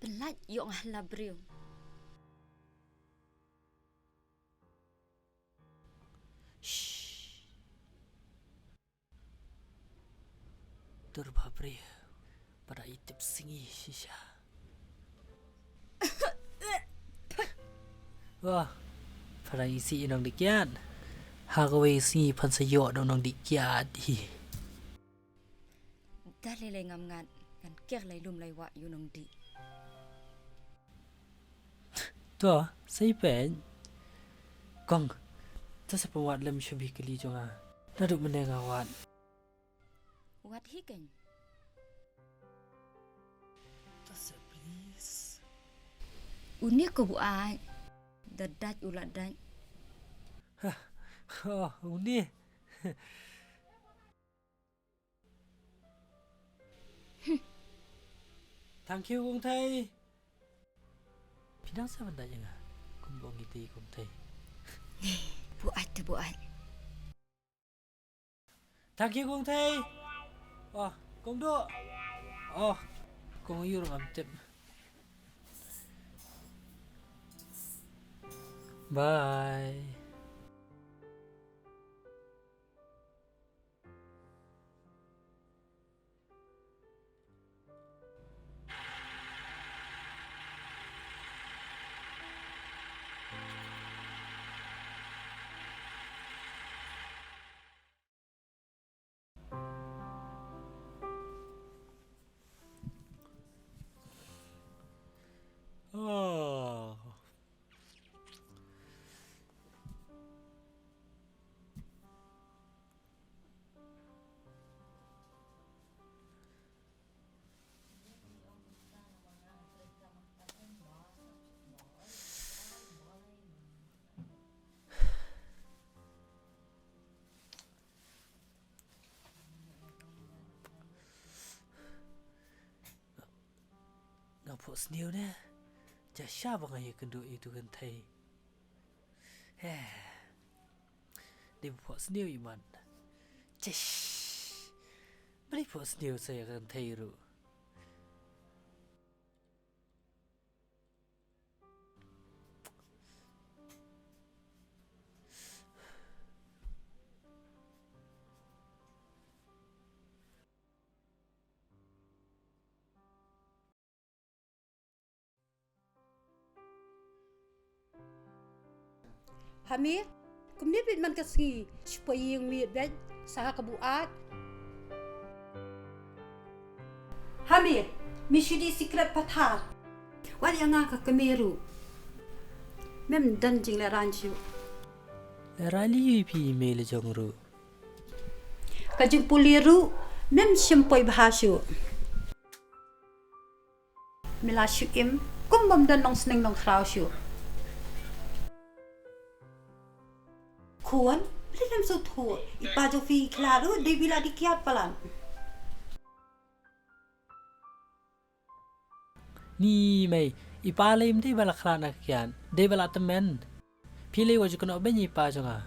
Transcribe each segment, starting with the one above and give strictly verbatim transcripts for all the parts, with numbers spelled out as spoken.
Pynlait ïoh nga la briew. Shh. Dur bha briew. Para i tip sngi shisha. Wah. Para i si i nongdih kiad. Ha kawei sngi phan sa ïoh dong nongdih kiad hi. Da lei lei ngam ngat ngan kiar lai lum lai wah ïa u nongdih. To, sa ïa peit. Kong, to sa pynwad lem sha bikali jong nga. Naduh mynne nga wad. Wad hi keiñ. To sa please. Une ko buaid. Da dait u la dait. Ha, oh, une. Thank you, Kong Thei. Phi dang sa ban dait ïa nga. Kumba ong ïa te, Kong Thei. Buaid te buaid. Thank you, Kong Thei. Oh, Kong Duh. Oh, Kong Ïur ngam tip. Bye. Oh. Nga phohsniew ne? Jia sha ba nga ïakynduh ïa utu u kynthei. He. Dei ba phohsniew ïa man. Chish. Balei phohsniew sa ïa ka kynthei ruh? Hami, kumne beit man ka sngi, shu poi ïing miet beit, sa ha ka buaid. Hami, mi shu dih sikret pathar. Wat ïa nga ka kmie ruh. Mem don jinglehrain shuh. Lehrain lei phi mei la jong ruh. Ka jingpule ruh, mem shym poi bha shuh. Me la shu im, kum bym don nongsneng nongkhraw shuh. Khun, balei lem shu thuh, i pa jong phi i khlad ruh, dei ba la dih kiad palat. Ni mei, i pa lei ym dei ba la khlad na ka kiad, dei ba la tymmen. Phi lei wat ju kynnoh beiñ ïa i pa jong nga.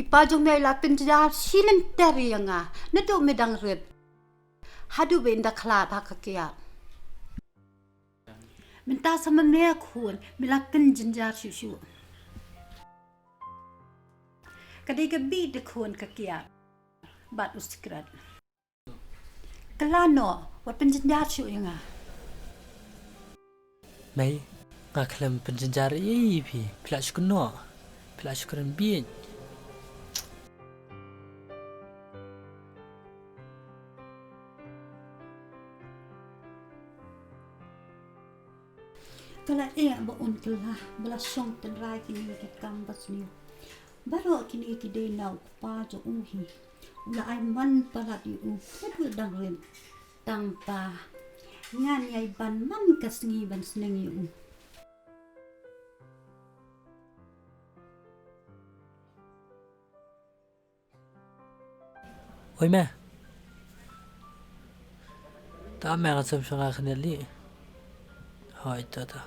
I pa jong me i la pynjynjar shi lynter ïa nga, naduh me dang rit haduh ba in da khlad ha ka kiad. Mynta sa ma me khun, me la pynjynjar shuh shuh. Ka dei ka bih de khun ka kiad bad u sikret. Kylla noh, wat pynjynjar shuh ïa nga. Mei, nga khlem pynjynjar ei ei ïa phi, phi la shu kynnoh, phi la shu kren bieit. Ka la eh ba un kylla, ba la shong tynrai kine ki kam basniew. Baroh kine ki dei na u kpa jong u hi. U la ai man palat ïa u, naduh dang rit. Tang ba ngan ïai ban man ka sngi ban sneng ïa u. Oi me. Ta me, ngan sum sha nga khyndiat lei. Hoi, ta ta.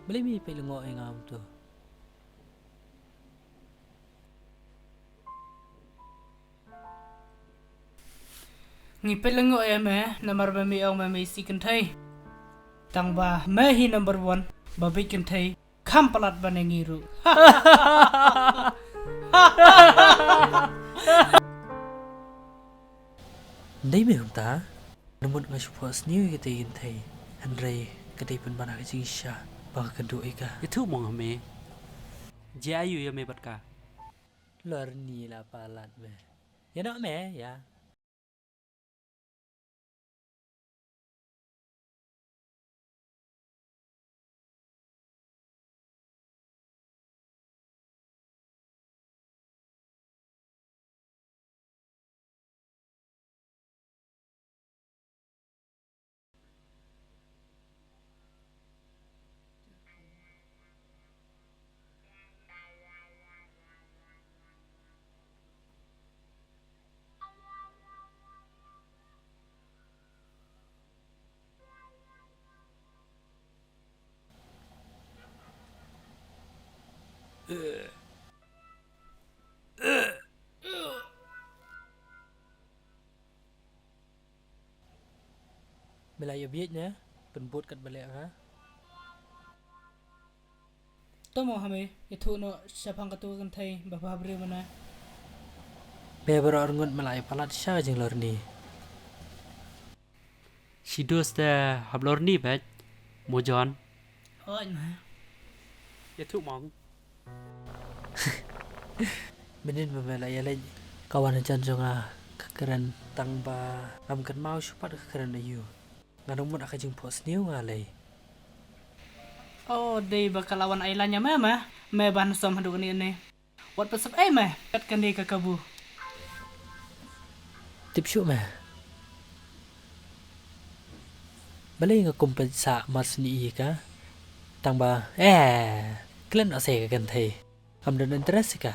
Balei me peit lyngngoh ïa nga kumto? Ngi peit lyngngoh ïa me namar ba me ong me me isih kynthei. Tang ba me hi number one ba bit kynthei. Kham palat ban ïa ngi ruh. Ndei me kumta. Namut nga shu phohsniew ïa katei kynthei. Hynrei ka dei pynban ha ka jingshisha ba nga kynduh ïa ka. Ïathuh mong ha me. Jia aïu ïa me bad ka? Lorni la palat me. Ïa noh me ïa. Me la ïa bieit ne? Pynbud kat ba leh ka. To mo ha me, ïathuh noh shaphang katu ka kynthei ba bha briew mynne. Me baroh arngut me la ïa palat sha ka jinglorni. Shi dos te hap lorni bad mo John. Hooid ma. Ïathuh mong. Mynnin ba me la ïaleit ka wan hajan jong nga ka kren tang ba ngam kynmaw shuh pat ka kren aïu. Nga dang mut ha ka jingphohsniew nga lei. Oh, dei ba ka la wan ai laiñ ïa me ma. Me ban som haduh kane ne. Wat pat sep ei me kat kane ka kabu. Tip shuh me. Balei nga kum peit sah mar sni ïa ka. Tang ba eh klet noh sei ka kynthei. Am don interest ïa ka.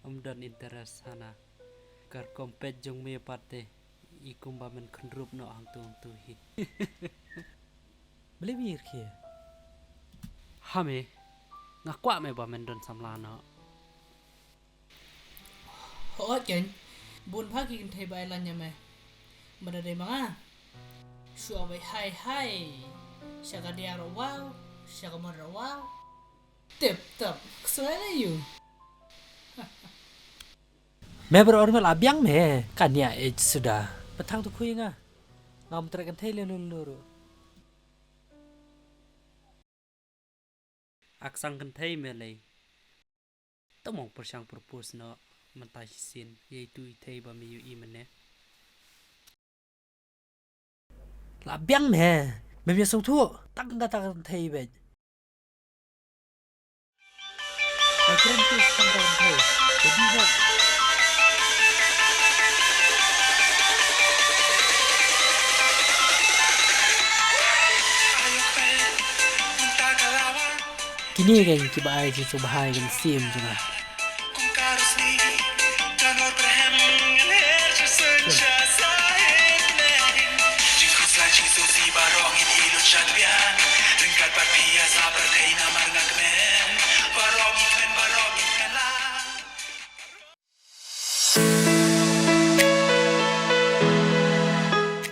Am don interest hana. Kar kum peit jong me pat te. I kumba men khynrup noh hangtu hangtu hi. Balei me ïa rkhie? Ha me, nga kwah me ba men don samla noh. Hooid kein, bun bha ki kynthei ba ai laiñ ïa me. Ba da dei ma nga. Shu ong ba hai hai. Sha ka diang ruh wow, sha ka mon ruh wow. Tip top, ksuai la ïu. Me baroh arngut la biang me, kan ïa ej suda. Ba thang tu khui nga. Ngam treh kynthei lehnoh lehnoh ruh. Ak sang kynthei me lei. Tang mong pyrshang propose noh mynta shisien ïa itu i thei ba me ïohi mynne. La biang me, mem ïa sngewthuh tang kata ka kynthei beit. Ai kren tu tang kata ka kynthei. Jadi me. Kine kein kiba ai jingsngewbha ïa ka mynsiem jong nga.